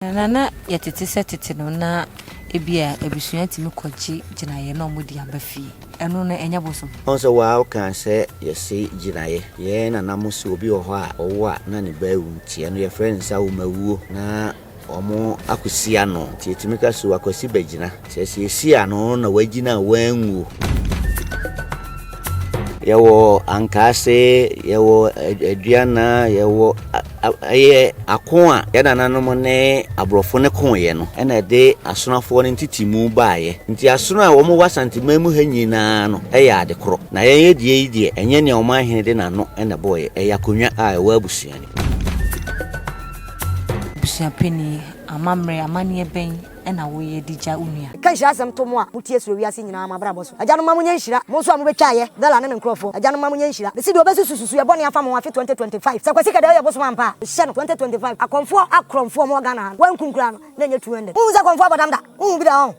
Na na yɛtete sɛ tete no na ebia abusua tumi kɔgye gyinaeɛ na wɔde aba fie. Ɛno no ɛnyɛ bosom. Ɔhu sɛ woa wokaa sɛ yɛse gyinaeɛ. Yɛn nana mo se obi wɔ hɔ a ɔwo a na ne ba awu nti ɛno yɛfrɛ no sɛ awomawuo na wɔn akɔsi ano nti yɛtumi ka so akwasi bɛgyina. Kyerɛ sɛ yɛsi ano na wagyina a wanwuo. Yɛwɔ Ankaase, yɛwɔ Aduana, yɛwɔ ɛyɛ ako a yɛn nananom ne aborɔfo no koeɛ no ɛna ɛde asonafoɔ no ntetemu baeɛ. Nti asono a wɔwɔ Asanteman mu ha nyinaa no yɛ ade korɔ. Na yɛn yɛ deɛ yi deɛ ɛnyɛ nea ɔmanhene de n'ano na ɛbɔeɛ, ɛyɛ akonnwa a ɛwɔ abusua no mu. Abusuapanin, amammerɛ, amanneɛ bɛn na woyɛ de gya wo nua? Meka nhyira asɛm to mo a motie soro wiase nyinaa mo abrabɔ so. Agyanom mma monyɛ nhyira, mo nso a mobɛtwaeɛ, Bella ne ne nkurɔfoɔ. Agyanom mma monyɛ nhyira. Mese deɛ ɔbɛsusu susu yɛ bɔne afa mo ho afe 2025. Sɛ Kwasi Kɛdɛ ɔyɛ bosom ampa a, hyɛ no 2025. Akɔmfoɔ akorɔmfoɔ ɔmo wɔ Ghana ha no, wankum koraa no, na ɛnyɛ 200. Wonhu sɛ kɔmfoɔ abɔ dam da? Wonhu bi da ɔn?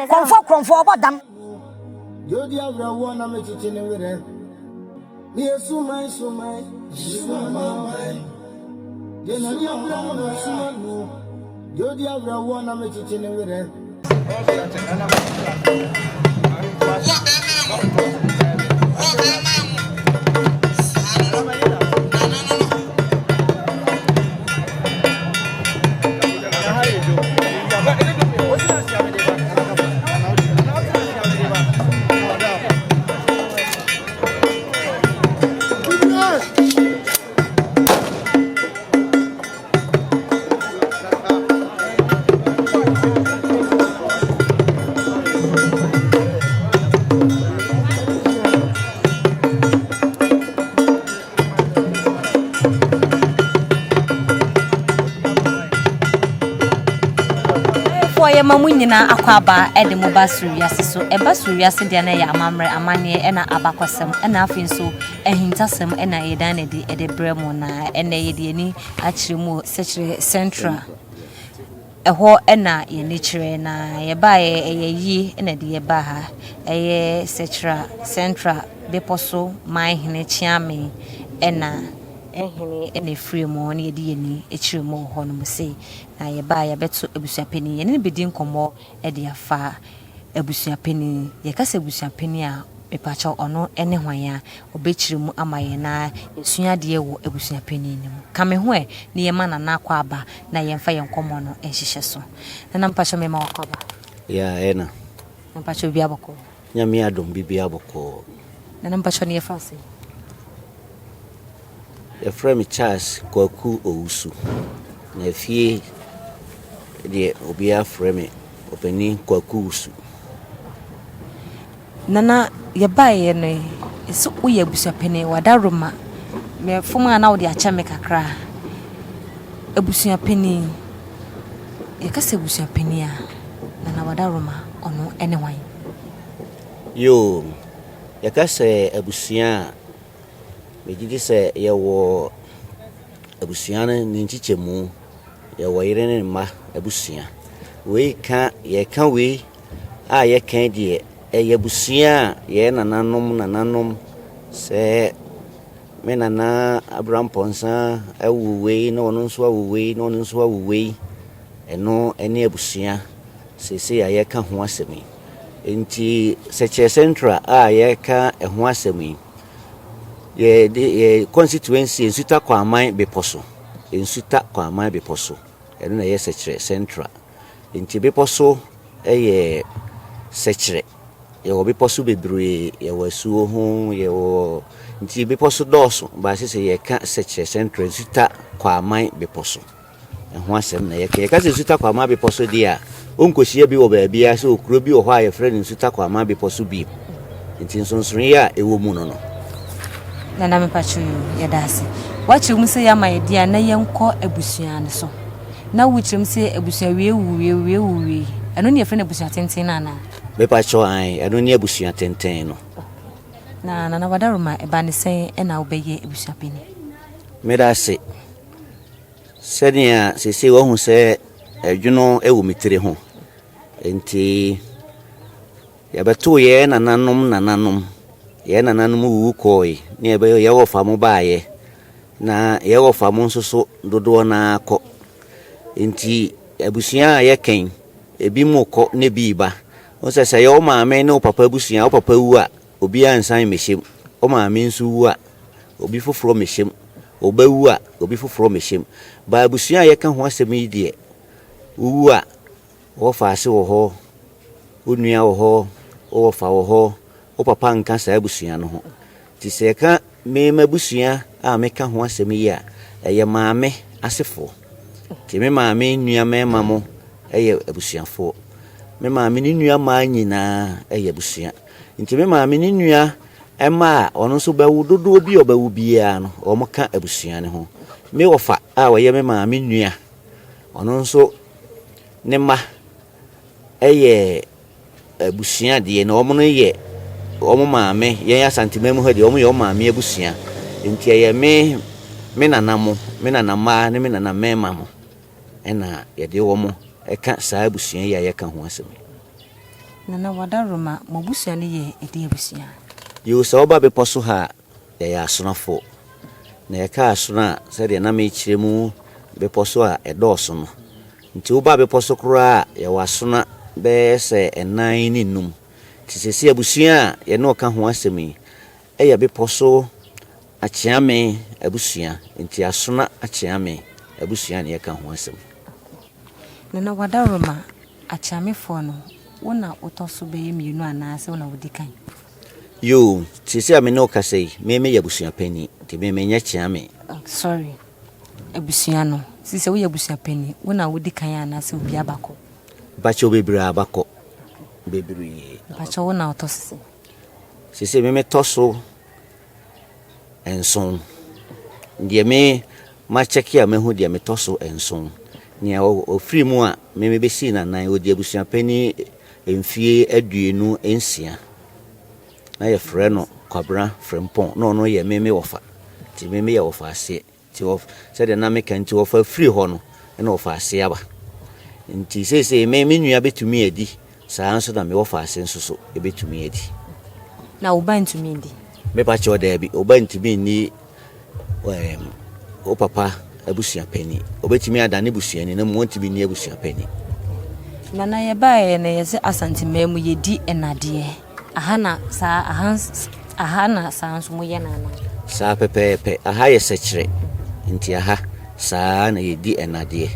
Kɔmfoɔ korɔmfoɔ ɔbɔ dam. Deɛ ɔdi awerɛhoɔ na mekyekye ne werɛ. Meyɛ suman suman, suman. Deɛ n'ani abere no na suma no. Deɛ ɔdi awerɛhoɔ na mekyekye ne werɛ. Wɔ bɛrima mu, wɔ bɛrima mu, saa no no, nana no no. Foɔ yɛma mo nyinaa akɔ aba de mo ba soro wiase so. Ɛba soro wiase deɛ na ɛyɛ amammerɛ, amanneɛ ɛna abakɔsɛm ɛna afei nso ahintasɛm ɛna yɛdan no adi de brɛ mo na ɛnɛ yɛde ani akyerɛ mu wɔ Sɛkyerɛ Central. Ɛhɔ na yɛn ani kyerɛ na yɛbaeɛ ɛyɛ yie na ɛde yɛbaa ha. Ɛyɛ Sɛkyerɛ Central bepɔ so man hene Kyeame ɛna hene na ɛfiri mu na yɛde yɛn ani kyerɛ mu wɔ hɔnom sei. Na yɛbaa yɛabɛto abusuapanin, yɛne no bɛdi nkɔmmɔ de afa abusuapanin. Yɛka sɛ abusuapanin a, mepakyɛw ɔno ne hwan a? Ɔbɛkyerɛ mu ama yɛn na yɛasua adeɛ wɔ abusuapanin no mu. Ka me ho ɛ na yɛma Nana akwaaba na yɛmfa yɛn nkɔmmɔ no nhyehyɛ so. Nana mepakyɛw mema wo akwaaba. Yeah, ɛna. Mepakyɛw biribiara bɔkɔɔ? Nyame adom biribiara bɔkɔɔ. Nana mepakyɛw ne yɛfrɛ wo sɛn? Yɛfrɛ me Charles Kwaku Owusu. Na fie deɛ obiara frɛ me Ɔpanin Kwaku Wusu. Nana yɛbaeɛ no sɛ woyɛ abusuapanin w'adaworoma mefom a na wode akyɛ me kakra. Abusuapanin, yɛka sɛ abusuapanin a, Nana w'adaworoma ɔno ne hwan? Yoo, yɛka sɛ abusua a, Megye di sɛ yɛwɔ abusua no ne nkyekyɛmu. Yɛwɔ yere ne mma abusua. Wei ka yɛka wei a yɛka yi deɛ ɛyɛ abusua a yɛn nananom nananom sɛ me nana Abrampɔnsa awo wei na ɔno nso awo wei na ɔno nso awo wei. Ɛno ne abusua seesei a yɛka ho asɛm yi. Nti Sɛkyerɛ Central a yɛka ɛho asɛm yi, Yɛde yɛ constituency Nsuta Kwaman bepɔ so. Nsuta Kwaman bepɔ so. Ɛno na ɛyɛ Sɛkyerɛ Central. Nti bepɔ so yɛ Sɛkyerɛ. Yɛwɔ bepɔ so bebree. Yɛwɔ asuo ho, yɛwɔ nti bepɔ so dɔɔso. Baase sɛ yɛka Sɛkyerɛ Central Nsuta Kwaman bepɔ so. Ɛho asɛm na yɛka. Yɛka sɛ Nsuta Kwama Bepɔ so deɛ a, wonkɔhyia bi wɔ baabiara sɛ okuro bi wɔ hɔ a yɛfrɛ no Nsuta Kwama Bepɔ so bio. Nti nsonsonoeɛ a ɛwɔ mu no no. Nana mepakyɛw yoo, yɛda ase. Woakyerɛ mu sɛ yɛama yɛ deɛ a na yɛnkɔ abusua no so. Na wokyerɛ mu sɛ abusua wie wu wie wie wu wie. Ɛno ne yɛfrɛ no abusua tenten no anaa? Mepakyɛw ae, ɛno ne abusua tenten no. Na Nana Wadaroma, ɛbaa ne sɛn na wobɛyɛɛ abusua panin? Meda ase. Sɛnea seesei woahu sɛ ɛdwono wɔ me tiri ho nti, yɛbɛtoo yɛn nananom nananom. Yɛn nananom wuwu kɔɔe ne yɛbɛyɛ yɛn wɔfa mo baeɛ. Na yɛn wɔfa mo nso so dodoɔ no ara kɔ. Nti abusua a yɛka yi, ebinom rekɔ na ebi reba. Wohu sɛ, sɛ ɛyɛ wo maame ne wo papa abusua, wo papa wu a, obiara nsan mmɛhyɛ mu. Wo maame nso wu a, obi foforɔ mmɛhyɛ mu. Wo ba wu a, obi foforɔ mmɛhyɛ mu. But abusua a yɛka ho asɛm yi deɛ, wowu a, wo wɔfaase wɔ hɔ, wo nua wɔ hɔ, wo wɔfa wɔ hɔ, wo papa nka saa abusua no ho. Nti sɛ yɛka me m'abusua a meka ho asɛm yi a, ɛyɛ maame asefoɔ. Nti me maame nua mmarima mo yɛ abusuafoɔ. Me maame ne nua mmaa nyinaa yɛ abusua. Nti me maame ne nua mma a ɔno nso bɛwo dodoɔ bi a ɔbɛwo biara no, wɔka abusua no ho. Me wɔfa a ɔyɛ me maame nua, ɔno nso ne mma yɛ abusua deɛ na wɔn no yɛ wɔn maame, yɛn Asanteman mu ha deɛ wɔn yɛ wɔn maame abusua. Nti ɛyɛ me me nana mo, me nana mmaa ne me nana mmarima mo ɛna yɛde wɔn ɛka saa abusua yi a yɛka ho asɛm yi. Nana Wadaroma, mo abusua no yɛ ɛdeɛn abusua? Yoo, sɛ woba bepɔ so ha a, yɛyɛ asonafoɔ. Na yɛka asono a, sɛdeɛ na mekyerɛ mu bepɔ so a ɛdɔɔso no. Nti woba bepɔ so koraa a, yɛwɔ asona bɛyɛ sɛ nnan ne nnum. Nti seesei abusua a yɛne wo ka ho asɛm yi yɛ bepɔ so Akyeame abusua. Nti Asona Akyeame abusua na yɛka ho asɛm yi. Nana Wadaroma, Akyeamefoɔ no, wo na wotɔ so bɛyɛ mmienu anaasɛ wo na wodi kan? Yoo, seesei a me ne wo kasa yi, me meyɛ abusua panin, nti me menyɛ Kyeame. Sorry. Abusua no, si sɛ woyɛ abusua panin, wo na wodi kan anaasɛ obi abakɔ? Mpakyɛw bebree abakɔ. Bebree. Mpakyɛw wo na wotɔ so sɛn? Seesei me metɔ so nson. Deɛ me makyɛke a mahu deɛ metɔ so nson. Nea ɔfiri mu a me mebɛsii n'anan, ɔdi abusua panin mfie 26. Na yɛfrɛ no Kwabena Frimpong, na ɔno yɛ me me wɔfa, nti me meyɛ wɔfa aseɛ, nti wɔ sɛdeɛ na meka nti wɔfa firi hɔ no ɛna wɔfa aseɛ aba, nti seesei me me nua bɛtumi adi, saa nso na me wɔfa ase nso so ɛbɛtumi adi. Na wo ba ntumi ndi? Mepa kyɛw daabi, wo ba ntumi nni ɛɛm wo papa abusua panin. Obetumi adane busuani na mmom ɔntumi nni abusua panin. Nana yɛbaeɛ no yɛsɛ Asanteman mu yɛdi nnadeɛ. Aha na saa aha aha na saa nso moyɛ no anaa? Saa pɛpɛɛpɛ. Aha yɛ sɛkyerɛ nti aha saa na yɛdi nnadeɛ.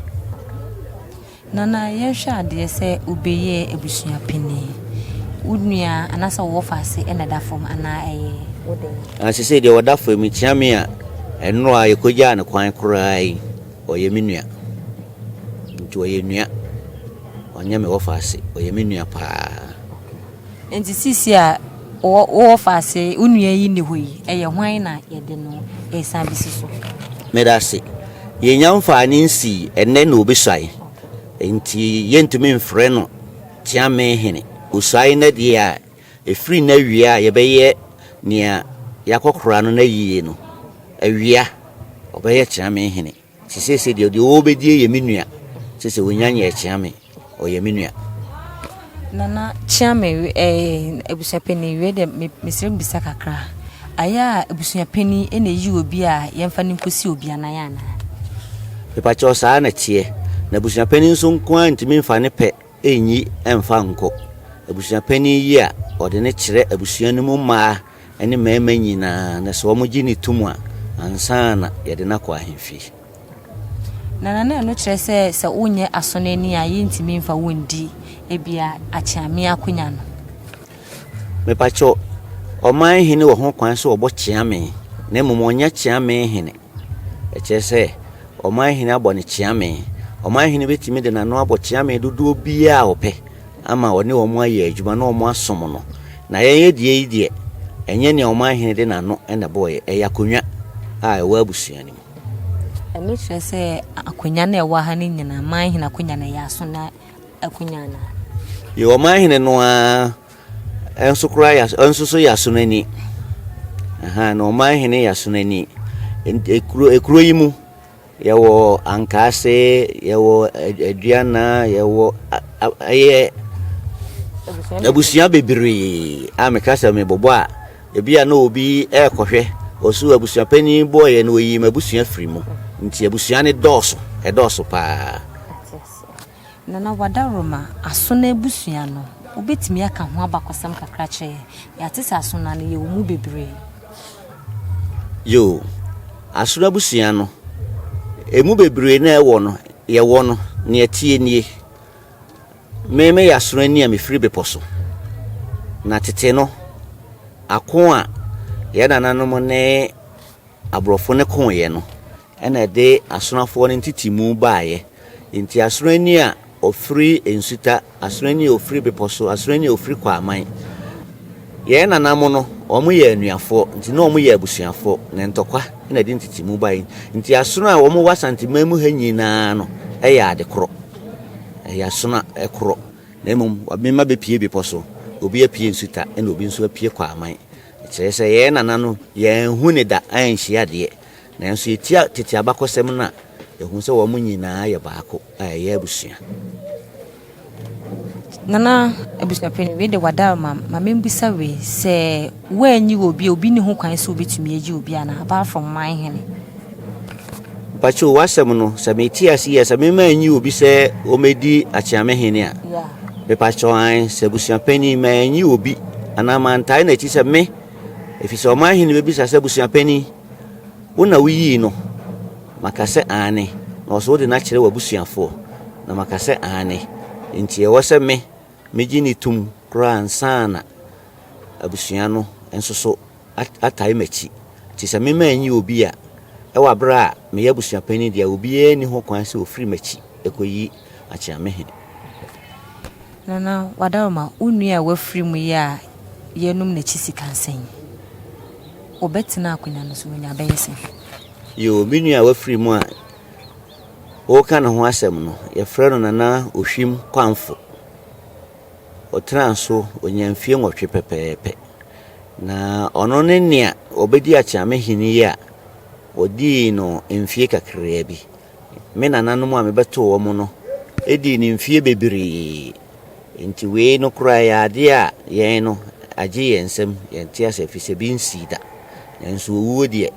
Nana, yɛnhwɛ adeɛ sɛ wobɛyɛ abusua panin. Wo nua anaasɛ wo wɔfaase na ɛda fam anaa ɛyɛ wo dɛn? Ah, sesei deɛ ɔda fam yi, Kyeame a ɛnora a yɛkɔgyaa no kwan koraa yi, ɔyɛ me nua. Nti ɔyɛ nua, ɔnyɛ me wɔfaase, ɔyɛ me nua paa. Enti seesei a wo wɔfaase, wo nua yi nni hɔ yi, ɛyɛ hwan na yɛde no resan abɛsi so? Meda ase. Yɛnnya mfaa no nsii, ɛnnɛ na ɔbɛsuae. Enti yɛntumi mfrɛ no Kyeame Hene. Ɔsuae nnɛ deɛ a, ɛfiri nnɛ awia a yɛbɛyɛ nea yɛakɔkora no no ayie no, awia, ɔbɛyɛ Kyeame Hene. Nti seesei deɛ, deɛ ɔrebɛdie yɛ me nua. Seesei ɔnya nyɛɛ Kyeame, ɔyɛ me nua. Nana Kyeame, eh, abusuapanin, wei deɛ me, mesrɛ bisa kakra. Ayɛ a abusuapanin na ɛyi obi a yɛmfa no nkɔsi obi anan anaa? Mepakyɛw, saa na ɛteɛ. Na abusuapanin nso nko ara ntumi mfa ne pɛ nyi mfa nkɔ. Abusuapanin yi a, ɔde no kyerɛ abusua no mu mmaa ne mmarima nyinaa, na sɛ wɔgye no tom a, ansa na yɛde no akɔ ahemfie. Na na ɛno kyerɛ sɛ sɛ wonyɛ asɔnani a yɛntumi mfa wo ndi ebia akyeame akonya no. Mepakyɛw, ɔman hene wɔ ho kwan sɛ ɔbɔ kyeame, na mmom ɔnyɛ kyeame hene. Ɛkyerɛ sɛ ɔman hene abɔ no kyeame. Ɔman hene betumi de n'ano abɔ kyeame dodoɔ biara a ɔpɛ. ama ɔne wɔn ayɛ adwuma na wɔasom no. Na yɛn adie yi deɛ, ɛnyɛ nea ɔman hene de n'ano na ɛbɔeɛ, ɛyɛ akonnwa a ɛwɔ abusua no mu. Ɛno kyerɛ sɛ akonnwa no a ɛwɔ ha no nyinaa, man hene akonnwa no, ɛyɛ Asona akonnwa anaa? Yɛ ɔman hene no ara nso koraa yɛ nso so yɛ Asonani. Aha, na ɔman hene yɛ Asonani. Ekuro, ekuro yi mu, Yɛwɔ ankaase, yɛwɔ aduana, yɛwɔ ɛyɛ abusua bebree a meka sɛ mebobɔ a, ebi a na obi ɛrekɔhwɛ, ɔso abusua panyin bɔɔyɛ no oyi m'abusua firi mu. Nti abusua no dɔɔso, ɛdɔɔso paa. Nana Wadaroma, Asona abusua no, wobɛtumi aka ho abakɔsɛm kakra akyerɛ yɛn? Yɛate sɛ Asona no, yɛwɔ mu bebree. Yoo, Asona abusua no, ɛmu bebree na ɛwɔ no, yɛwɔ no, nea ɛteɛ nie. Me meyɛ Asonani a mefiri bepɔ so. Na tete no, ako a yɛn nananom ne aborɔfo no koeɛ no na ɛde Asonafoɔ no ntetemu baeɛ. Nti Asonani a ɔfiri Nsuta, Asonani a ɔfiri Bepɔ so, Asonani a ɔfiri Kwaman, yɛn nananom no, wɔyɛ anuafoɔ, nti na wɔyɛ abusuafoɔ, na ntɔkwa na ɛde ntetemu baeɛ. Nti Asono a wɔwɔ Asanteman mu ha nyinaa no yɛ ade korɔ. Ɛyɛ asono korɔ. Na mmom, mema bɛpue bepɔ so, obi apue Nsuta, ɛna obi nso apue Kwaman. Kyerɛ sɛ, yɛn nana no, yɛanhu no da anhyia deɛ, nanso yɛtia tete abakɔsɛm no a, yɛhu sɛ wɔn nyinaa yɛ baako a ɛyɛ abusua. Nana abusuapanin, wei de wada ma ma membisa wei sɛ woanyi obi a obi nni ho kwan sɛ obetumi ayi obi anaa apart from man hene. Mpakyɛw w'asɛm no sɛ mete ase yie a sɛ me manyi obi sɛ ɔmɛdi akyeame hene a mepakyɛw an sɛ abusuapanin manyi obi anaa mantae n'akyi sɛ me ɛfiri sɛ ɔman hene bɛbisa sɛ abusuapanin wo na woyii no maka sɛ aane na ɔsɛ wode no akyerɛ w'abusuafoɔ na maka sɛ aane nti ɛwɔ sɛ me megye ne tum koraa ansa na abusua no nso so atae m'akyi. Nti sɛ me manyi obi a, ɛwɔ aberɛ a meyɛ abusuapanin deɛ, obiara nni ho kwan sɛ ɔfiri m'akyi kɔyi Akyeamehene. Nana Wadaroma, wo nua a wafiri mu yi a yɛrenom n'akyi sikansɛn yi, ɔbɛtena akonnwa no so, wanya bɛyɛ sɛn? Yoo, me nua a wafiri mu a woreka ne ho asɛm no, yɛfrɛ no Nana Ohwim Kwamfo. Ɔtenaa so, ɔnyaa mfeɛ nwɔtwe pɛpɛɛpɛ. Na ɔno ne nea ɔbɛdi Akyeame hene yi a ɔdii no mfeɛ kakraa bi. Me nananom a mebɛtoo wɔn no dii no mfeɛ bebree. Nti wei no koraa yɛ adeɛ a yɛn no agye yɛn nsam, yɛnte aseɛ ɛfiri sɛ bi nsii da. Nanso owuo deɛ,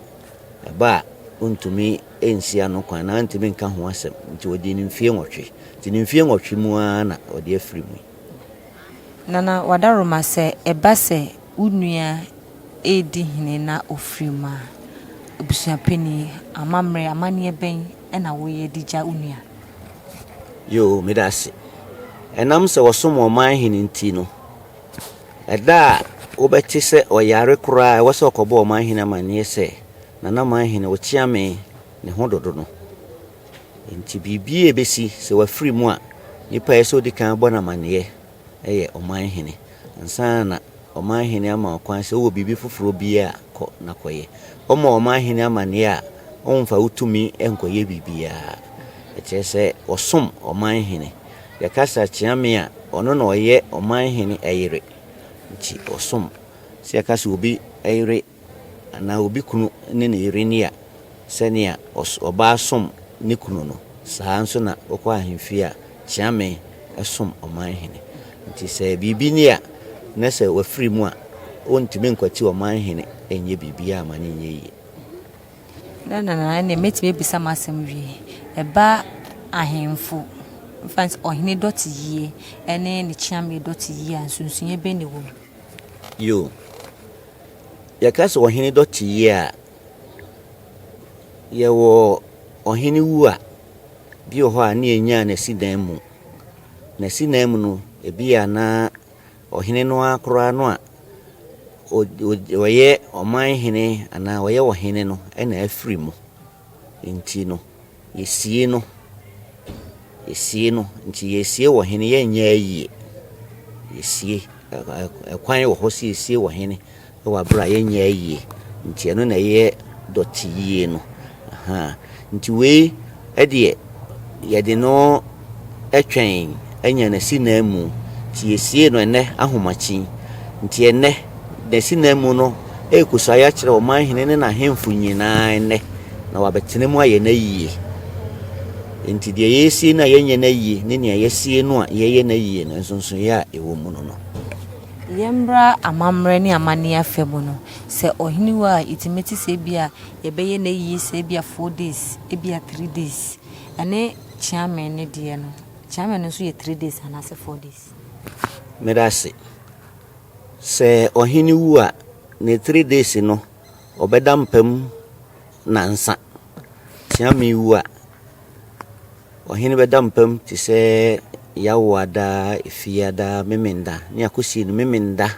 ɛba a wontumi nsi ano kwan anaa wontumi nka ho asɛm. Nti ɔdii no mfeɛ nwɔtwe. Nti ne mfeɛ nwɔtwe mu ara na ɔde afiri mu yi. Nana Wadaroma sɛ ɛba sɛ wo nua redi hene na ɔfiri mu a, abusuapanin, amammerɛ, amanneɛ bɛn na woyɛ de gya wo nua? Yoo, meda ase. Ɛnam sɛ wɔsom ɔman hene nti no, ɛda a wobɛte sɛ ɔyare koraa a ɛwɔ sɛ ɔkɔbɔ ɔman hene amanneɛ sɛ, Nana man hene, wokyea me ne ho dodo no. Enti biribi a ebesi, sɛ wafiri mu a, nipa a ɛsɛ sɛ odi kan bɔ no amanneɛ yɛ ɔman hene. Ansa na ɔman hene ama wo kwan sɛ wowɔ biribi foforɔ bi a, kɔ na kɔyɛ. Ɔmmɔ ɔman hene amanneɛ a, ɔmfa wo tumi nkɔyɛ biribiara. Ɛkyerɛ sɛ ɔsom ɔman hene. Yɛka sɛ Kyeame a, ɔno na ɔyɛ ɔman hene yere. Nti ɔsom. Sɛ yɛka sɛ obi yere anaa obi kunu ne ne yere nni a, sɛnea ɔbaa som ne kunu no, saa ara nso na wokɔ ahemfie a, kyeame som ɔmanhene. Nti sɛ biribi ni a, na sɛ wafiri mu a, wontumi nkwati ɔmanhene nyɛ biribiara ma no nyɛ yie. Na nana ɛnneɛ mɛtumi abisa m'asɛm wie. Ɛba ahemfo, mfa no sɛ ɔhene dɔteyie ne ne kyeame dɔteyie a, nsonsonoeɛ bɛn na ɛwɔ mu? Yoo. Yɛka sɛ ɔhene dɔ te yie a, yɛwɔ ɔhene wu a, bi wɔ hɔ a ne yɛnyaa n'asidan mu. N'asidan mu no, ebi a na ɔhene no ara koraa no a ɔyɛ ɔman hene anaa ɔyɛ ɔhene no na afiri mu. Nti no, yɛsie no. Yɛsie no. Nti yɛsie wɔ hene, yɛnyɛ ayie. Yɛsie. Ɛkwan wɔ hɔ sɛ yɛsie wɔ hene wɔ aberɛ a yɛnyɛ ayie. Nti ɛno na ɛyɛ dɔte yie no. Ahaa. Nti wei deɛ yɛde no twɛn anya n'asinanmu. Nti yɛsiee no ɛnnɛ ahomakye. Nti ɛnnɛ, n'asinanmu no rekɔsuae akyerɛ ɔmanhene ne n'ahemfo nyinaa ɛnnɛ, na wɔabɛtena mu ayɛ no ayie. Nti deɛ yɛresie no a yɛnyɛ no ayie ne nea yɛasie no a yɛyɛ no ayie no, nsonsonoeɛ a ɛwɔ mu no no. Yɛmmra amammerɛ ne amanneɛ afa mu no, sɛ ɔhene wu a, yɛtumi te sɛ ebia yɛbɛyɛ no ayie sɛ ebia four days, ebia three days. Ɛne. Kyeame ne deɛ no, Kyeame no nso yɛ 3 days anaasɛ 4 days? Meda ase. Sɛ ɔhene wu a, ne 3 days no, ɔbɛda mpa mu nnansa. Kyeame wu a, ɔhene bɛda mpa mu te sɛ Yawoada, Efiada, Memenda, ne akɔsie no Memenda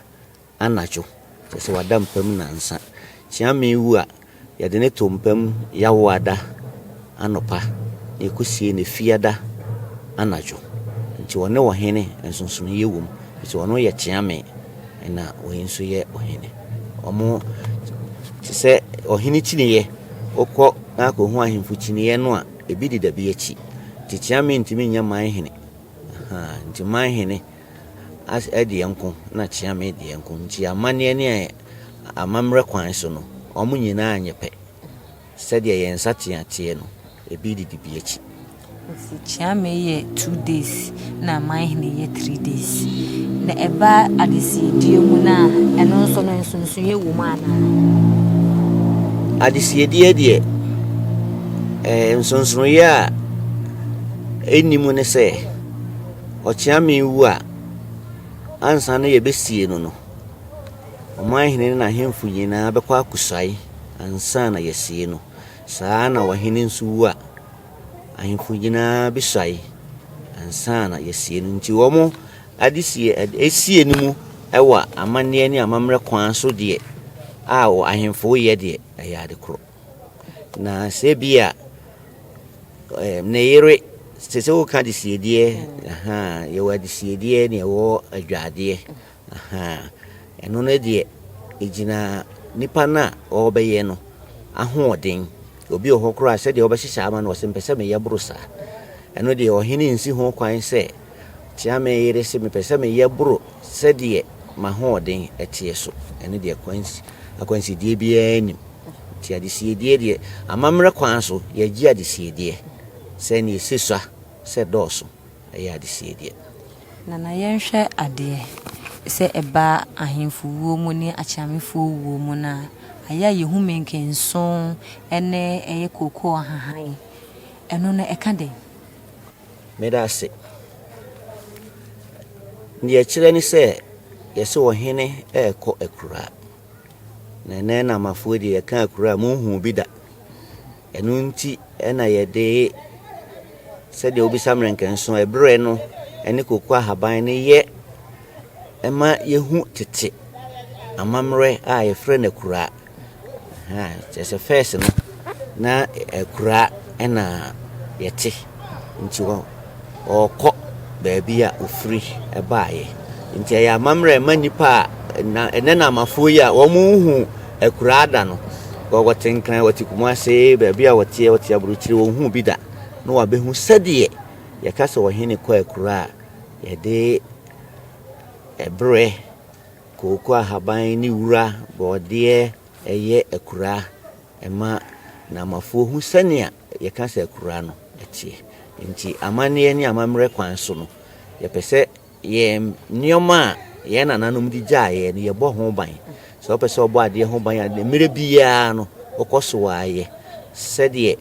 anadwo, kyerɛ sɛ wada mpa mu nnansa. Kyeame wu a, yɛde no to mpa mu Yawoada anɔpa na yɛkɔsie no Efiada anadwo. Nti ɔne ɔhene nsonsonoeɛ wɔ mu, ɛfiri sɛ ɔno yɛ Kyeame ɛna wei nso yɛ ɔhene. Wɔn te sɛ ɔhene kyiniiɛ, wokɔ na akɔhu ahemfo kyiniiɛ no a, ebi deda bi akyi. Nti Kyeame ntumi nyɛ man hene. Ahaa, nti man hene as deɛ nko na Kyeame deɛ nko. Nti amanneɛ ne amammerɛ kwan so no, wɔn nyinaa nyɛ pɛ. Sɛdeɛ yɛn nsateaa teɛ no, ebi didi bi akyi. Nti Kyeame yɛ 2 days na Manhene yɛ 3 days. Na ɛba adesiedie mu no a, ɛno nso no nsonsonoeɛ wɔ mu anaa? Adesiedie deɛ, nsonsonoeɛ a ɛnni mu ne sɛ, Ɔkyeame wu a, ansa na yɛbɛsie no no, ɔmanhene ne n'ahemfo nyinaa bɛkɔ akɔsuae ansa na yɛasie no. Saa ara na ɔhene nso wu a, ahemfo nyinaa bɛsuae ansa na yɛasie no. Nti wɔn adesie esie no mu wɔ amanneɛ ne amammerɛ kwan so deɛ a ahemfo yɛ deɛ ɛyɛ ade korɔ. Na sɛ bi a ne yere sɛ sɛ woka adesiedeɛ, yɛwɔ adesiedeɛ ne ɛwɔ adwadeɛ. Ɛno no deɛ ɛgyina nipa no a ɔrebɛyɛ no ahoɔden. Obi wɔ hɔ koraa sɛdeɛ wɔbɛhyehyɛ ama no ɔsɛ mpɛ sɛ meyɛ boro saa. Ɛno deɛ ɔhene nsi ho kwan sɛ Kyeame yere sɛ mepɛ sɛ meyɛ boro sɛdeɛ m'ahoɔden ɛteɛ so. Ɛno deɛ akwansidie biara nnim. Nti adesiedie deɛ amammerɛ kwan so yɛgye adesiedeɛ sɛ ne ɛsɛ sua sɛ dɔɔso ɛyɛ adesiedeɛ. Nana, yɛnhwɛ adeɛ sɛ ɛba ahemfo wuo mu ne akyeamefoɔ wuo mu no a, ayɛ a yɛhu menkenso ne ɛyɛ kookoo ahahan. Ɛno no ɛka dɛn? Meda ase. Deɛ ɛkyerɛ ne sɛ yɛsɛ ɔhene ɛrekɔ akuraa. Na ɛnɛ namafoɔ deɛ yɛka akuraa a monhuu bi da. Ɛno nti ɛna yɛde sɛdeɛ wobisa mmerɛnkɛnso ɛberɛ no ne kooko ahaban no yɛ ɛma yɛhu tete amammerɛ a yɛfrɛ no akuraa. Kyerɛ sɛ first no na akuraa ɛna yɛte. Nti ɔrekɔ baabi a ofiri baeɛ. Nti ɛyɛ amammerɛ ɛma nnipa a na ɛnɛ namafoɔ yi a wɔnhu akuraa da no, wɔte Nkran, wɔte Kumase, baabi a wɔteɛ, wɔte aburokyire, wɔnhu bi da na wɔabɛhu sɛdeɛ yɛka sɛ ɔhene kɔ akuraa a yɛde ɛberɛ, kooko ahaban ne wura, bɔɔdeɛ ɛyɛ akuraa ɛma namafoɔ hu sɛnea yɛka sɛ akuraa no ɛteɛ. Nti amanneɛ ne amammerɛ kwan so no, yɛpɛ sɛ yɛn nneɛma a yɛn nananom de gyaeɛ no yɛbɔ ho ban. Sɛ wopɛ sɛ ɔbɔ adeɛ ho ban a, mmerɛ biara no wokɔ so ayɛ sɛdeɛ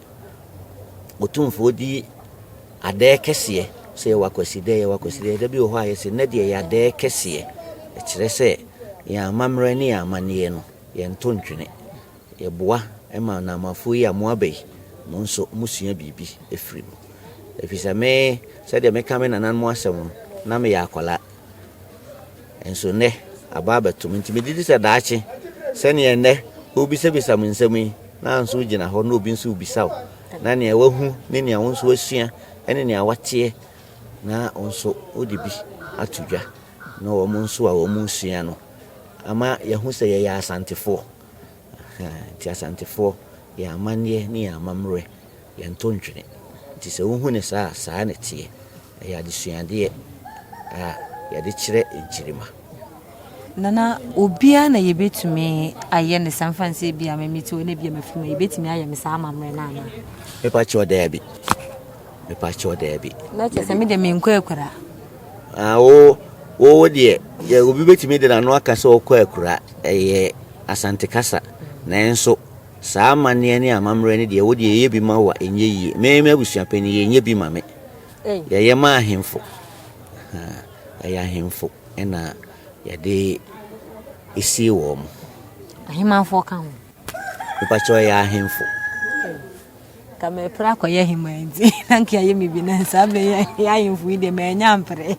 Otumfoɔ di adɛɛ kɛseɛ. Sɛ yɛwɔ akwasidɛ, yɛwɔ akwasidɛ. Da bi wɔ hɔ a yɛsɛ nnɛ deɛ yɛ adɛɛ kɛseɛ. Ɛkyerɛ sɛ yɛn amammerɛ ne yɛn amanneɛ no, yɛnto ntwene. Yɛboa ma namafoɔ yi a mo aba yi, mo nso mosua biribi firi mu. Ɛfiri sɛ me, sɛdeɛ meka me nananom asɛm no, na meyɛ akwadaa. Nso nnɛ, aba abɛto me. Nti megye di sɛ daakye, sɛneɛ nnɛ wobisabisa me nsɛm yi, na nso wogyina hɔ na obi nso rebisa wo, na nea wahu ne nea wo nso wasua ne nea wateɛ, na wo nso wode bi ato dwa, na wɔn nso a wɔn resua no, ama yɛahu sɛ yɛyɛ Asantefoɔ. Nti Asantefoɔ, yɛn amanneɛ ne yɛn amammerɛ, yɛnto ntwene. Nti sɛ wohu ne saa a, saa na ɛteɛ. Ɛyɛ adesuadeɛ a yɛde kyerɛ nkyirimma. Nana, obiara na yɛbɛtumi ayɛ ne saa mfa nsɛ bi a meme te hɔ na bi a mafiri mu a yɛbɛtumi ayɛ me saa amammerɛ no anaa? Mepa kyɛw daabi. Mepa kyɛw daabi. Na kyerɛ sɛ me deɛ menkɔ akura. Ah, wo wo deɛ yɛ obi bɛtumi de n'ano aka sɛ ɔkɔ akura ɛyɛ Asante kasa nanso saa amanneɛ ne amammerɛ no deɛ wo deɛ yɛyɛ bi ma wo a ɛnyɛ yie. Me me abusuapanin yɛnyɛ bi ma me. Yɛyɛ ma ahemfo. Ɛyɛ ahemfo na yɛde sie wɔn. Ahemanfoɔ ka ho? Mepakyɛw ɛyɛ ahemfo. Ka mepere akɔyɛ hemaa nti na nka yɛ me bi na saa bere yɛ ahemfo yi deɛ manya mpere.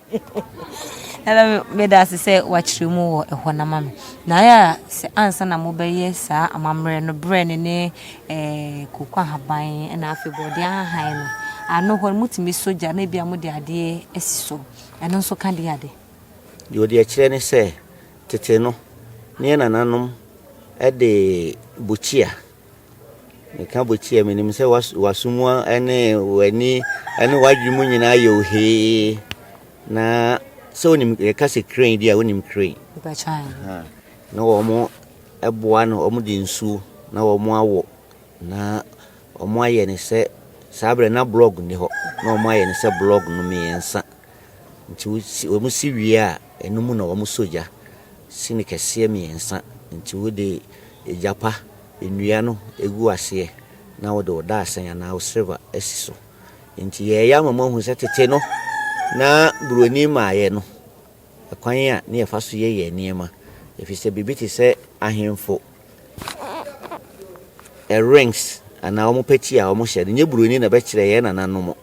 Nana meda ase sɛ wakyerɛ mu wɔ ɛhɔ na ma me. Na ayɛ a sɛ ansa na mobɛyɛ saa amammerɛ no berɛ no ne eh, koko ahaban na afei bɔɔdeɛ ahahan no ano hɔ no motumi sɔ gya na ebi a mode adeɛ asi so. Ɛno nso ka deɛ ade. Deɛ ɔde akyerɛ ne sɛ tete no ne yɛn nananom de bukyia Meka bɔkyi a, menim sɛ w'aso mu ne w'ani ne w'adwene mu nyinaa yɛ ohee. Na sɛ wonim yɛka sɛ crane di a wonim crane. Na wɔn boa no, wɔn de nsuo na wɔn awɔ na wɔn ayɛ no sɛ saa berɛ na blɔg nni hɔ na wɔn ayɛ no sɛ blɔg no mmiɛnsa. Nti wɔn si wie a ɛno mu na wɔn sɔ gya si no kɛseɛ mmiɛnsa. Nti wode egya pa nnua no gu aseɛ na wode wo dadesɛn anaa wo silver asi so. Nti yɛreyɛ ama moahu sɛ tete no na buroni mmaeɛ no, ɛkwan a na yɛfa so yɛ yɛn nneɛma. Ɛfiri sɛ biribi te sɛ ahemfo rings anaa wɔn pɛti a wɔhyɛ no, nyɛ buroni na ɛbɛkyerɛ yɛn nananom.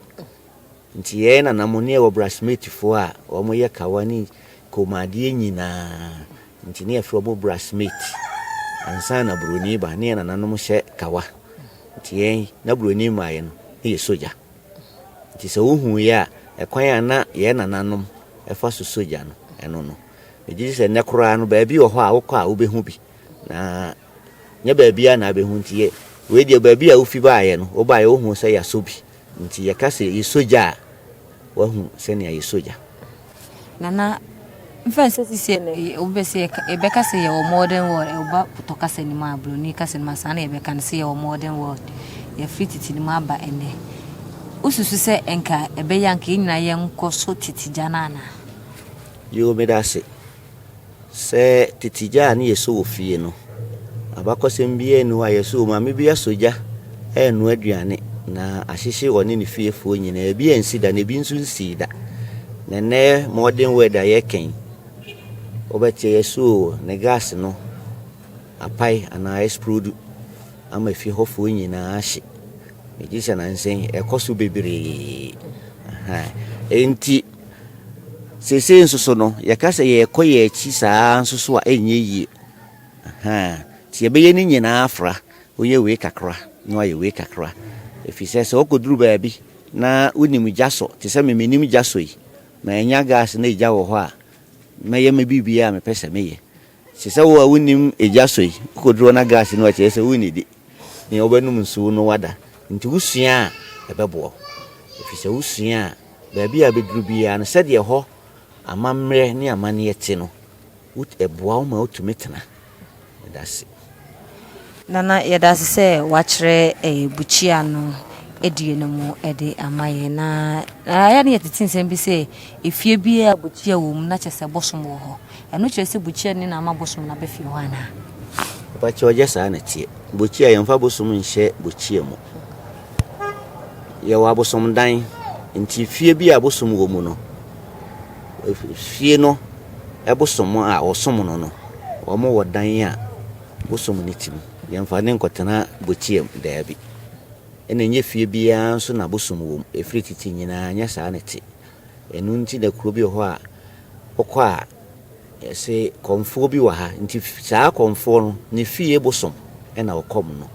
Nti yɛn nananom ne yɛwɔ brasmatefoɔ a wɔyɛ kawa ne kɔnmuadeɛ nyinaa. Nti ne yɛfrɛ wɔn brasmate. Ansa na buroni ba ne yɛn nananom hyɛ kawa. Nti yɛn na buroni mmaeɛ no ne yɛ sogya. Nti sɛ wohu yɛ a, ɛkwan a na yɛn nananom ɛfa so sogya no, ɛno no. Megye di sɛ nnɛ koraa no baabi wɔ hɔ a wokɔ a wobɛhu bi. Na nyɛ baabiara na abɛhu nti yɛ wei deɛ baabi a wofi baeɛ no, wobaeɛ wohu sɛ yɛasɔ bi. Nti yɛka sɛ yɛsɔ gya a, woahu sɛnea yɛsɔ gya. Nana, mfa nsɛ sisi no, wobɛ sɛ yɛbɛka sɛ yɛwɔ modern world, ɛba potɔ kasa no mu a, buroni kasa no mu a, saa na yɛbɛka no sɛ yɛwɔ modern world. Yɛafiri tete no mu aba ɛnnɛ. Wosusu sɛ nka ɛbɛyɛ a nka yɛn nyinaa yɛnkɔ so tete gya no anaa? Yoo, meda ase. Sɛ tete gya a na yɛsɔ wɔ fie no, abakɔsɛm biara nni hɔ a yɛsɔ wɔ mu. Maame bi asɔ gya renoa aduane, na ahyehye ɔne ne fiefoɔ nyinaa. Ebi ansi da, na ebi nso nsii da. Na nnɛ modern world a yɛreka yi, wobɛte yɛsɔ o, ne gas no apae anaa explode ama fie hɔfoɔ nyinaa ahye. Megye sɛ nansa yi ɛkɔ so bebree. Enti Seesei nso so no, yɛka sɛ yɛrekɔ yɛn akyi saa ara nso so a, ɛnyɛ yie. Ahaa. Nti yɛbɛyɛ ne nyinaa afra. Woyɛ wei kakra, na woayɛ wei kakra. Ɛfiri sɛ, sɛ wokɔduru baabi na wonim gya sɔ, te sɛ me menim gya sɔ yi, mannya gas na egya wɔ hɔ a, mɛyɛ me biribiara a mepɛ sɛ meyɛ. Te sɛ wo a wonnim egya sɔ yi, wokɔduru hɔ na gas nni hɔ a, kyerɛ sɛ wonnidi. Nea wobɛnom nsuo no woada. Nti wosua a, ɛbɛboa wo. Ɛfiri sɛ wosua a, baabi a wobɛduru biara no, sɛdeɛ ɛhɔ amammerɛ ne amanneɛ te no, ɛboa wo ma wotumi tena. Meda ase. Nana yɛda ase sɛ wakyerɛ bukyia no adie no mu de ama yɛn. Na ayɛ ne yɛtete nsɛm bi sɛ efie biara bukyia wɔ mu na kyerɛ sɛ bosom wɔ hɔ. Ɛno kyerɛ sɛ bukyia ni na ama bosom no aba fie hɔ anaa? Mpakyɛw ɛnyɛ saa na ɛteɛ. Bukyia yɛmfa bosom nhyɛ bukyia mu. Yɛwɔ abosomdan nti fie bi a bosom wɔ mu no, fie no bosom a wɔsom no no, wɔn wɔ dan a bosom no te mu. Yɛmfa no nkɔtena bukyia mu, daabi. Ɛna ɛnyɛ fie biara nso na bosom wɔ mu. Ɛfiri tete nyinaa ɛnyɛ saa na ɛte. Ɛno nti na kuro bi wɔ hɔ a wokɔ a yɛse kɔmfoɔ bi wɔ ha nti saa kɔmfoɔ no ne fie bosom na ɔkɔm no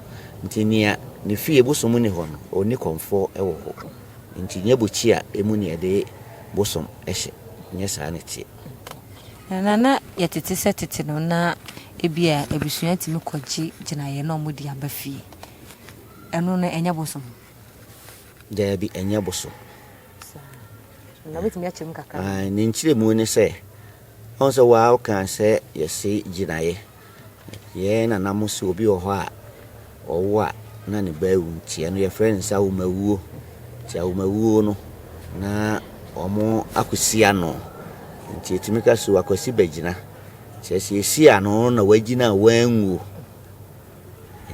nti nea ne fie bosom nni hɔ no ɔnni kɔmfoɔ wɔ hɔ nti nyɛ bokyi a ɛmu ne yɛde bosom hyɛ nyɛ saa na ɛteɛ. Na na yɛtete sɛ tete no na ebia abusua tumi kɔgye gyinaeɛ na wɔde aba fie. Ɛno no ɛnyɛ bosom? Daabi, ɛnyɛ bosom. Saa. Na wobɛtumi akyerɛ mu kakra? Ah, ne nkyerɛmu ne sɛ, ɔhu sɛ waa wokaa sɛ yɛse gyinaeɛ. Yɛn nana mo sɛ obi wɔ hɔ a ɔwo a na ne ba awu nti ɛno yɛfrɛ no sɛ awomawuo. Nti awomawuo no na wɔn akɔsi ano. Nti yɛtumi ka sɛ akwasi bɛgyina. Kyerɛ sɛ yɛsi ano na wagyina a wanwuo.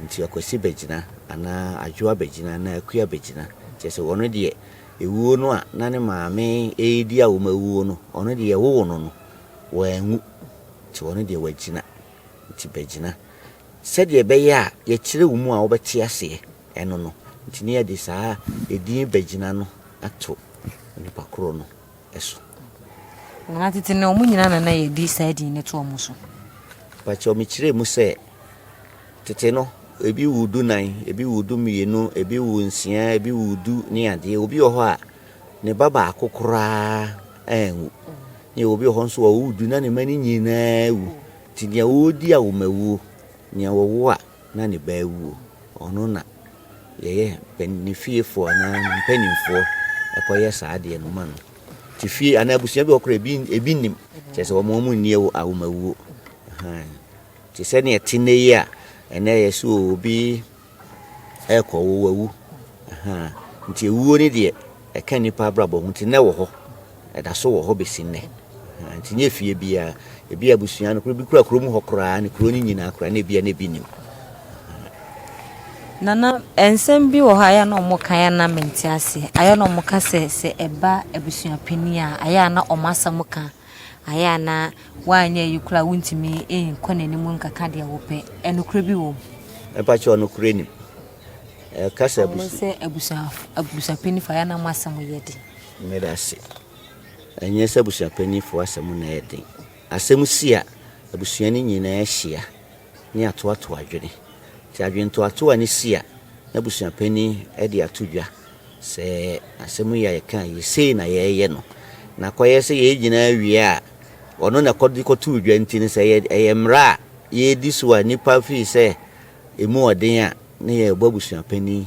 Nti akwasi bɛgyina anaa adwoa bɛgyina anaa akua bɛgyina. Kyerɛ sɛ wɔn deɛ. Ewuo no a na ne maame redi awomawuo no, ɔno deɛ yɛwoo no no, wanwu. Nti ɔno deɛ wagyina. Nti bɛgyina. Sɛdeɛ ɛbɛyɛ a yɛkyerɛ wo mu a wobɛte aseɛ, ɛno no. Nti ne yɛde saa edin bɛgyina no ato onipa korɔ no so. Nana tete no, wɔn nyinaa na na yɛde saa din no to wɔn so. Pakyɛw mekyerɛɛ mu sɛ tete no ebi wu dunan, ebi wu dumienu, ebi wu nsia, ebi wu du ne adeɛ. Obi wɔ hɔ a ne ba baako koraa anwu. Ne obi wɔ hɔ nso a ɔwu du na ne mma no nyinaa wu. Nti nea ɔredi awomawuo, nea ɔwo a na ne ba awuo, ɔno na yɛyɛ ne fiefoɔ anaa ne mpanimfoɔ kɔyɛ saa adeɛ no ma no. Nti fie anaa abusua bi wɔ koraa ebi ebi nnim kyerɛ sɛ wɔn wɔn nni awomawuo. Te sɛ nea ɛte nnɛ yi a ɛnɛ yɛ so obi ɛrekɔ wo wawu. Nti ewuo no deɛ ɛka nnipa abrabɔ ho nti nnɛ wɔ hɔ. Ɛda so wɔ hɔ bɛsi nnɛ. Nti nyɛ fie biara. Ebi abusua no bi kura kurom hɔ koraa ne kuro no nyinaa koraa na ebia na ebi nim. Nana, nsɛm bi wɔ hɔ a ɛyɛ a na wɔka yɛ a na mente aseɛ. Ayɛ na wɔka sɛ sɛ ɛba abusuapanin a, ayɛ a na wɔn asɛm ka. Ayɛ a na woanyɛ ayi koraa a wontumi nkɔ n'anim nkaka deɛ wopɛ. Ɛnokorɛ bi wɔ mu? Mepakyɛw, nokorɛ nim. Ɛka sɛ abusua. Wɔn sɛ abusua abusuapanifo ayɛ na mo asɛm yɛ den. Meda ase. Ɛnyɛ sɛ abusuapanifo asɛm na ɛyɛ den. Asɛm si a, abusua no nyinaa hyia ne atoatoa adwene. Nti adwentoatoa no si a, na abusuapanin de ato dwa sɛ asɛm yi a yɛka yi, sei na yɛreyɛ no. Na kɔyɛ sɛ yɛn nyinaa wie a, ɔno na kɔde kɔtoo dwa nti no, sɛ ɛyɛ mmara a yɛredi so a nnipa fii sɛ ɛmu ɔden a, na yɛbɔ abusuapanin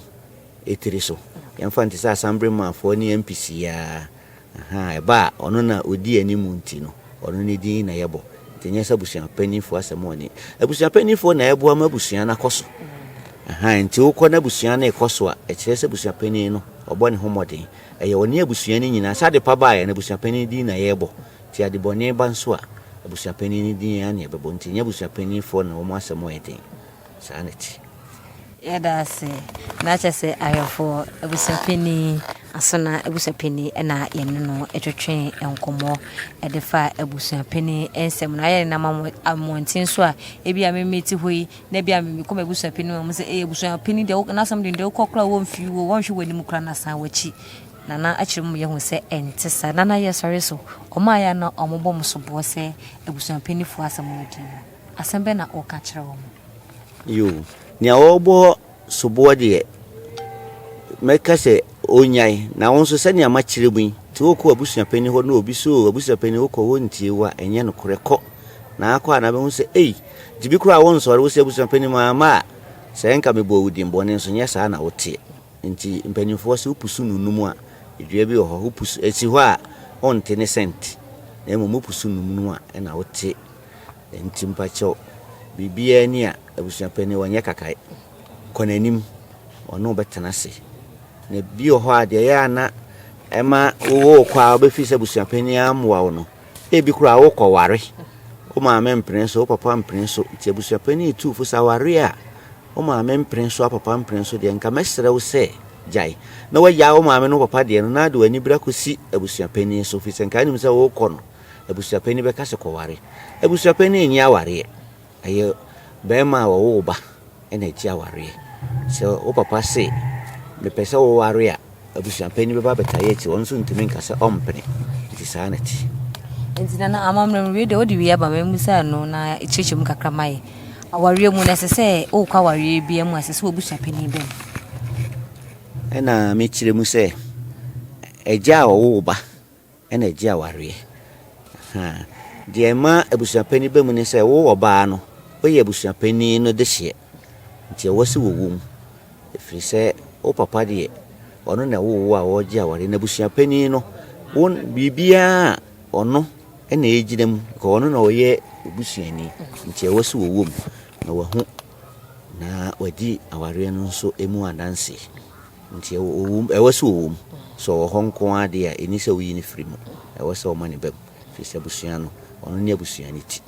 tiri so. Yɛmfa no te sɛ Asambremanfoɔ ne MPs yi ara. Ahaa, ɛba a, ɔno na ɔdi anim nti no, ɔno ne din na yɛbɔ. Nti ɛnyɛ sɛ abusuapanimfoɔ asɛm ɔne. Abusuapanimfoɔ na ɛboa ma abusua no akɔ so. Ahaa, nti wokɔ na abusua no rekɔ so a, ɛkyerɛ sɛ abusuapanin no, ɔbɔ ne ho mmɔden. Ɛyɛ ɔne abusua no nyinaa. Sɛ adepa ba a, ɛno abusuapanin din na yɛrebɔ. Nti adebɔne ba nso a, abusuapanin no din ara na yɛbɛbɔ. Nti ɛnyɛ abusuapanimfoɔ na wɔn asɛm yɛ den. Saa na ɛte. Yɛda ase. Na kyerɛ sɛ ahwɛfoɔ, abusuapanin, Asona abusuapanin na yɛne no twetwee nkɔmmɔ de fa abusuapanin nsɛm no. Ayɛ nenam mmɔnten so a, ebi a me mete hɔ yi, na ebi a mekɔ m'abusuapanin hɔ, wɔn sɛ, ee abusuapanin deɛ, n'asɛm deɛ, deɛ wokɔ koraa wɔmfi wo, wɔnhwɛ w'anim koraa na san w'akyi. Nana akyerɛ mu yɛhu sɛ ɛnte saa. Nana yɛsɔre so, wɔn a yɛ a na wɔbɔ mo soboɔ sɛ abusuapaninfoɔ asɛm no din no, asɛm bɛn na woka kyerɛ wɔn? Yoo, nea ɔrebɔ soboɔ deɛ, mɛka sɛ ɔnnyae. Na wo nso sɛnea makyerɛ mu yi, nti wokɔ w'abusuapanin hɔ na obi sɛ oo abusuapanin wokɔ hɔ ntie wo a, ɛnyɛ nokorɛ. Kɔ na akɔ a na bɛhu sɛ ei, nti bi koraa wonsɔre wo sɛ abusuapanin mamma a, sɛ nka mebɔɔ wo din bɔne nso nyɛ saa na woteɛ. Nti mpanimfoɔ sɛ wopusu nunum a, dua bi wɔ hɔ, wopusu, ɛsi hɔ a wonte ne sɛnt, na mmom wopusu num no a ɛna wote. Nti mpakyɛw, biribiara ni a, abusuapanin wɔnyɛ kakae. Kɔ n'anim, ɔne wo bɛtena ase. Na bi wɔ hɔ a, deɛ ɛyɛ a na ɛma wowɔ kɔ a wobɛfiri sɛ abusuapanin ammoa wo no, ebi koraa wokɔware. Wo maame mpene so, wo papa mpene so. Nti abusuapanin retu wo fo sɛ aware a wo maame mpene so, apapa mpene so deɛ, nka mɛsrɛ wo sɛ gyae. Na woagyae wo maame ne wo papa deɛ no, na de w'ani bere akɔsi abusuapanin so, firi sɛ nka wonim sɛ worekɔ no, abusuapanin bɛka sɛ kɔware. Abusuapanin nnye awareɛ. Ɛyɛ barima a ɔwo wo ba na ɛgye awareɛ. Sɛ wo papa se mepɛ sɛ woware a, abusuapanin bɛba abɛtae akyi, ɔno nso ntumi nka sɛ ɔmpene. Nti saa na ɛte. Nti Nana amammerɛ mu wei deɛ wode wei aba ma mmusa no na kyerɛkyerɛ mu kakra ma yɛ. Awareɛ mu no ɛsɛ sɛ wokɔ awareɛ biara mu a ɛsɛ sɛ w'abusuapanin ba mu? Ɛna mekyerɛ mu sɛ agya a ɔwo wo ba na ɛgye awareɛ. Ahaa. Deɛ ɛma abusuapanin ba mu ne sɛ wo ɔbaa no, woyɛ abusuapanin no dehyeɛ. Nti ɛwɔ sɛ wɔwɔ mu. Ɛfiri sɛ wo papa deɛ, ɔno na ɛwoo wo a ɔregye awareɛ. Na abusuapanin no, wo biribiara a ɔno na ɛgyina mu, because ɔno na ɔyɛ obusuani. Nti ɛwɔ sɛ wɔwɔ mu na wahu na wadi awareɛ no nso mu adanseɛ. Nti ɛwɔ sɛ ɔwɔ mu. Sɛ ɔwɔ hɔ nko ara deɛ a, ɛnni sɛ woyi no firi mu. Ɛwɔ sɛ ɔma ne ba mu, ɛfiri sɛ abusua no, ɔno ne abusua no ti.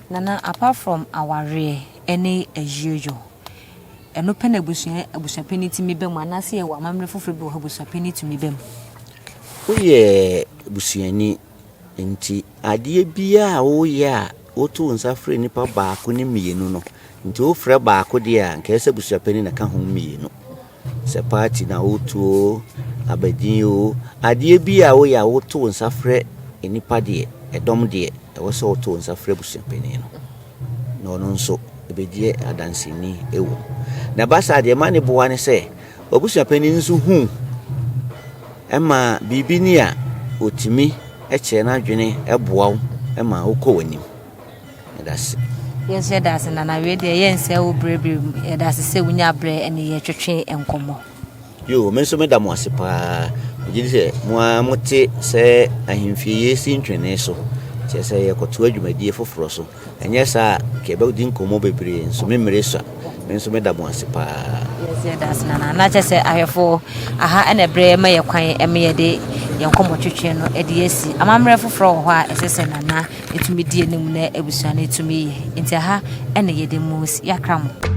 Nana, apart from awareɛ ne ayieyo, ɛno pɛ na abusua abusuapanin tumi ba mu anaasɛ yɛwɔ amammerɛ foforɔ bi wɔ hɔ abusuapanin tumi ba mu? Woyɛ busuani nti adeɛ biara a woyɛ a woto wo nsa frɛ nnipa baako ne mmienu no, nti wofrɛ baako deɛ a, nka ɛsɛ sɛ abusuapanin na ɛka ho mmienu. Sɛ party na woto o, abadin o, adeɛ bi a woyɛ a woto wo nsa frɛ nnipa deɛ, ɛdɔm deɛ, ɛwɔ sɛ woto wo nsa frɛ abusuapanin no. Na ɔno nso ɛbɛgye adanseni wɔ mu. Na ɛba saa deɛ ɛma ne boa ne sɛ, w'abusuapanin nso hu ma biribi ni a, ɔtumi kyerɛ n'adwene boa wo ma wokɔ w'anim. Meda ase. Yɛn nso yɛda ase Nana. Wei deɛ yɛnsɛe wo berɛ bio. Yɛda ase sɛ wonya berɛ ne yɛtwetwe nkɔmmɔ. Yoo, me nso meda mo ase paa. Megye di sɛ mo ara mote sɛ ahemfie yɛresi ntwene so, kyerɛ sɛ yɛrekɔtoa dwumadie foforɔ so. Ɛnyɛ saa a, nka yɛbɛdi nkɔmmɔ bebree nso me mmere sua. Me nso meda mo ase paa. Yɛn nso yɛda ase Nana. Na kyerɛ sɛ ahwɛfoɔ, aha na ɛberɛ ma yɛ kwan ma yɛde yɛn nkɔmmɔtwetwe no de asi. Amammerɛ foforɔ wɔ hɔ a ɛsɛ sɛ Nana tumi di anim na abusua no tumi yɛ. Nti aha na yɛde mo si. Yɛakra mo.